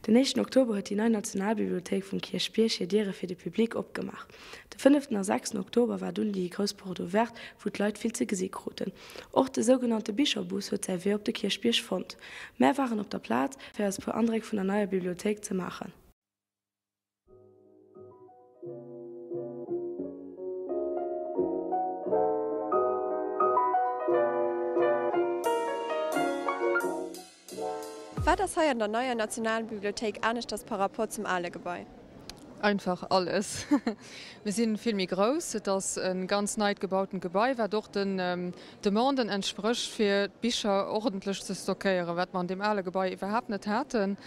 Den éischten Oktober huet déi nei Nationalbibliothéik vum Kierchbierg hir Diere fir de Public opgemaach. De fënneften a sechsten Oktober war dunn déi grouss Porte ouverte, wou d'Leit vill ze gesi kruten. Och de sougenannte Bicherbus huet säi Wee op de Kierchbierg fonnt. Mär waren op der Plaz, fir eis e puer Andréck vun der neier Bibliothéik ze maachen. Wat ass hei an der neier Nationalbibliothéik aneschters par rapport zum ale Gebai? Einfach alles. Mir si vill méi grouss. Et ass e ganz neit gebautent Gebai, wat och den Demanden entsprécht, fir d'Bicher ordentlech ze stockéieren, wat mer an deem ale Gebai iwwerhaapt net haten.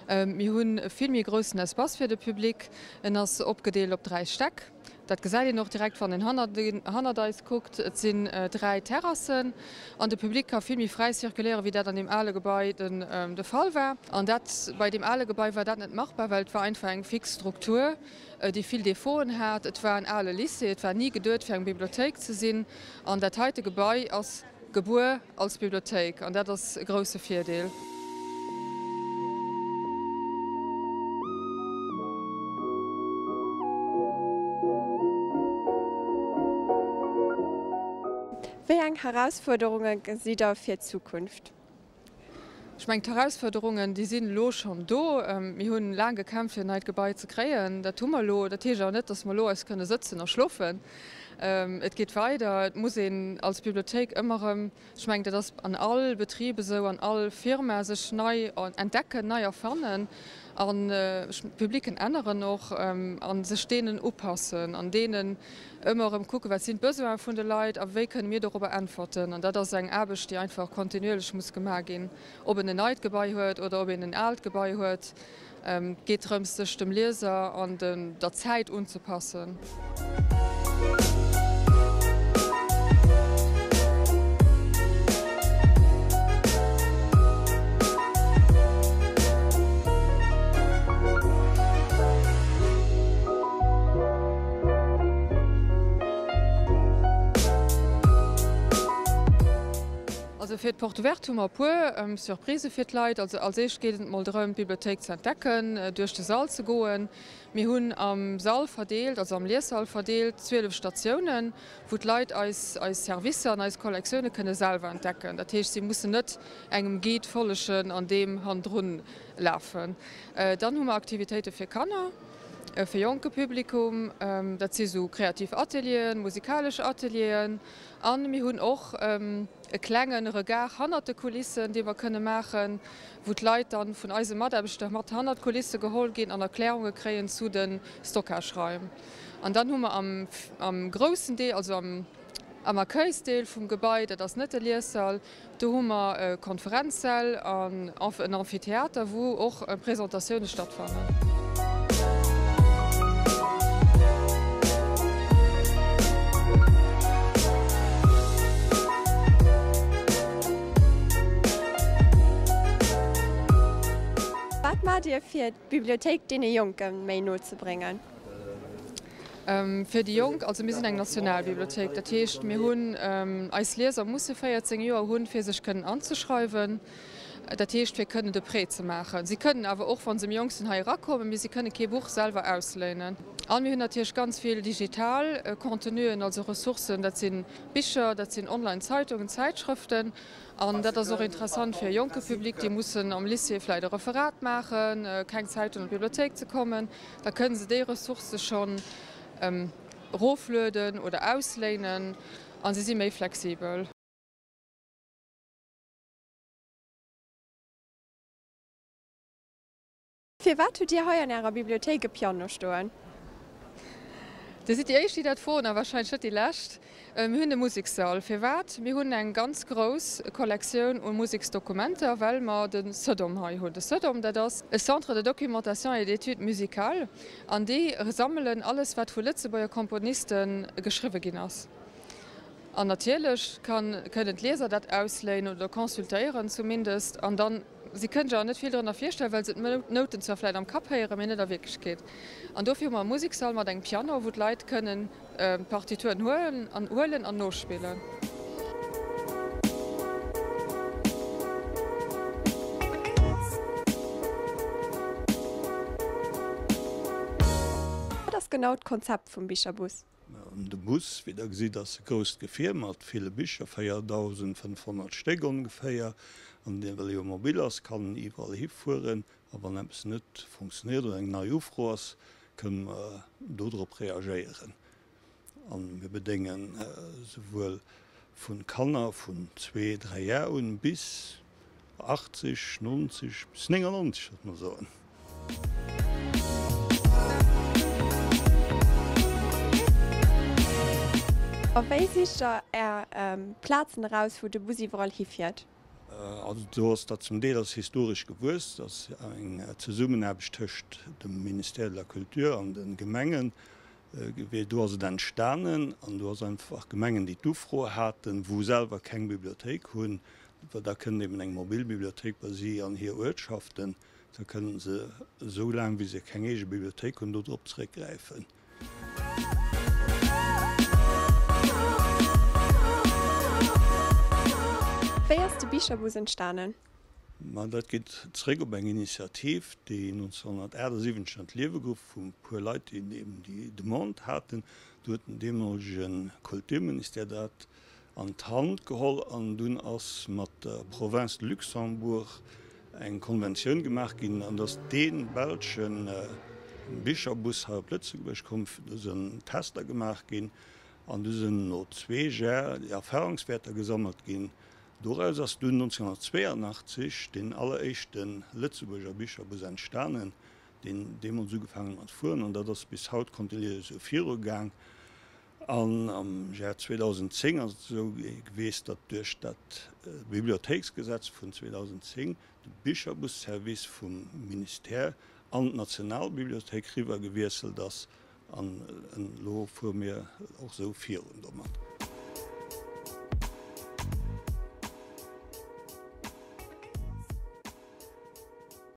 Mir hunn e vill méi groussen Espace fir de Public. En ass opgedeelt op 3 Stäck. Dat gesäit een och direkt, wann een hannert eis kuckt. Et sinn 3 Terrassen an de Public ka vill méi fräi zirkuléieren, wéi dat an deem ale Gebai de Fall war. An dat, bei deem ale Gebai war dat net machbar, well et war einfach eng fix Struktur, déi vill Defauten hat. Et war en ale Lycée, et war ni geduet, fir eng Bibliothéik ze sinn. An dat heite Gebai ass gebuer als Bibliothéik an dat ass e grousse Virdeel. Wéi eng Herausfuerderunge gesitt Der fir d'Zukunft? Ech mengen, d'Herausfuerderungen, déi sinn elo schonn do. Mir hu laang gekämpft, fir en neit Gebai ze kréien. Dat hu mer elo. Dat heescht awer net, datt mer elo eis kënne sëtzen a schlofen. Et geet weider. Et muss een als Bibliothéik ëmmer erëm, ech mengen, dat ass an all Betrib esou, an all Firma, sech nei entdecken, nei erfannen an d'Publiken änneren och a sech deenen upassen an deenen Ëmmer erëm kucken, wat sinn d'Besoine vun de Leit a wéi kënne mir dorobber äntwerten. An dat ass eng Aarbecht, déi einfach kontinuierlech muss gemaach ginn, ob en en neit Gebai huet oder ob een en aalt Gebai huet. Et geet drëms, sech dem Lieser an der Zäit unzepassen. Also fir d'Porte ouverte hu mer e puer Surprisë fir d'Leit. Also als éischt geet et mol drëm d'Bibliothéik ze entdecken, duerch de Sall ze goen. Mir hunn am Sall verdeelt, also am Liessall verdeelt 12 Statiounen, wou d'Leit eis eis Servicer an eis Kollektioune kënne selwer entdecken. Dat heescht, si mussen net engem Guide follegen an deem hannendrun lafen. Dann hu mer Aktivitéite fir Kanner, fir jonke Publikum. Dat si sou kreativ Atelieren, musikalesch Atelieren. A mir hunn och e klenge Regard hannert de Kulissen, dee mer kënne maachen, wou d'Leit dann vun eise Mataarbechter mat hannert d'Kulisse geholl ginn an Erklärunge kréien zu de Stockageraim. An dann hu mer am groussen Deel, also am Accueilsdeel vum Gebai, dat ass net de Liessall, Do hu mer Konferenzsäll an en Amphitheater, wou och Presentatioune stattfannen. Wat maacht Dir fir d'Bibliothéik deene Jonke méi no ze bréngen? Fir déi Jonk, also mir sinn eng Nationalbibliothéik, dat heescht mir hunn, eis Lieser musse 14 Joer hunn, fir sech kënnen anzeschreiwen, dat heescht fir kënnen de Prêt ze maachen. Si kënnen awer och, wa se méi jonk sinn, hei erakommen, mee si kënne kee Buch selwer ausléinen. A mir hunn natierlech ganz vill digital Contenuen, also Ressourcen, dat si Bicher, dat sinn Online-Zeitungen, Zäitschrëften. An dat ass och interessant fir e jonke Public, déi mussen am Lycée vläicht e Referat maachen, keng Zäit hunn an d'Bibliothéik ze kommen. Da kënnen se déi Ressourcë schonn eroflueden oder ausléinen a se si méi flexibel. Firwat hutt Dir hei an Ärer Bibliothéik e Piano stoen? Dir sidd déi éischt, déi dat froen, a warscheinlech net déi lescht. Mir hunn e Musekssall. Firwat? Mir hunn eng ganz grouss Kollektioun u Museksdokumenter, well mer de CEDOM hei hunn. De CEDOM, dat ass e Centre de documentation et d'études musicales, an déi sammelen alles, wat vu Lëtzebuerger Komponiste geschriwwe ginn ass. An natierlech kënnen d'Lieser dat ausléinen oder consultéieren zumindest, an dann, Si kënnen sech awer net vill drënner virstellen, well se d'Nouten zwar vläit am Kapp héieren, mee net a Wierklechkeet. An dofir hu mer e Musekssall mat engem Piano, wou d'Leit kënnen d'Partituren huelen an nospillen. ass genau d'Konzept vum Bicherbus? De Bus, wéi der gesitt, ass e grousst Gefier mat ville Bicher, 4.500 Stéck ongeféier. An well e jo mobil ass, kann en iwwerall hifueren. A wann eppes net funktionéiert oder eng nei Ufro ass, kënne mer dodrop reagéieren. A mir bedéngen esouwuel vu Kanner vun zwee, dräi Jar un bis 80, 90 bis 99, sollte mer soen. A wéi sicht der Är Plazen eraus, wou de Bus iwwerall hifiert? Also do ass dat zum Deel ass historesch gewuess, dass eng Zesummenaarbecht tëscht dem Ministère de la Culture an de Gemenge gewiescht. Do ass et entstanen an do ass einfach Gemengen, déi d'Ufro haten, wou selwer keng Bibliothéik hunn, well da kënnt eben eng mobil Bibliothéik bei si an hir Uertschaften, da kënnen se esou laang wéi se keng eege Bibliothéik hunn do drop zeréckgräifen. Wéi ass de Bicherbus entstanen? Ma dat geet zeréck op eng Initiativ, déi 1978 an d'Liewe geruff vu puer Leit, déi eben déi Demande haten. Do huet den deemolege Kulturministère dat an d'Hand geholl an dunn ass mat der Province de Luxembourg eng Konventioun gemaach ginn an dass dee belsche Bicherbus hei op Lëtzebuerg komm. Do sinn Tester gemaach ginn an du sinn no zwee Jar déi Erfahrungswäerter gesammelt ginn. Doraus ass dunn 1982 deen alleréischte Lëtzebuerger Bicherbus entstanen, deen deemools ugefaangen huet mat fueren an dat ass bis haut kontinuierlech esou virugaang. An am Jar 2010 ass et esou geweest, datt duerch dat Bibliothéiksgesetz vun 2010 de Bicherbusservice vum Ministère an d'Nationalbibliothéik riwwer gewiesselt ass. An elo fuere mir och esou virun domat.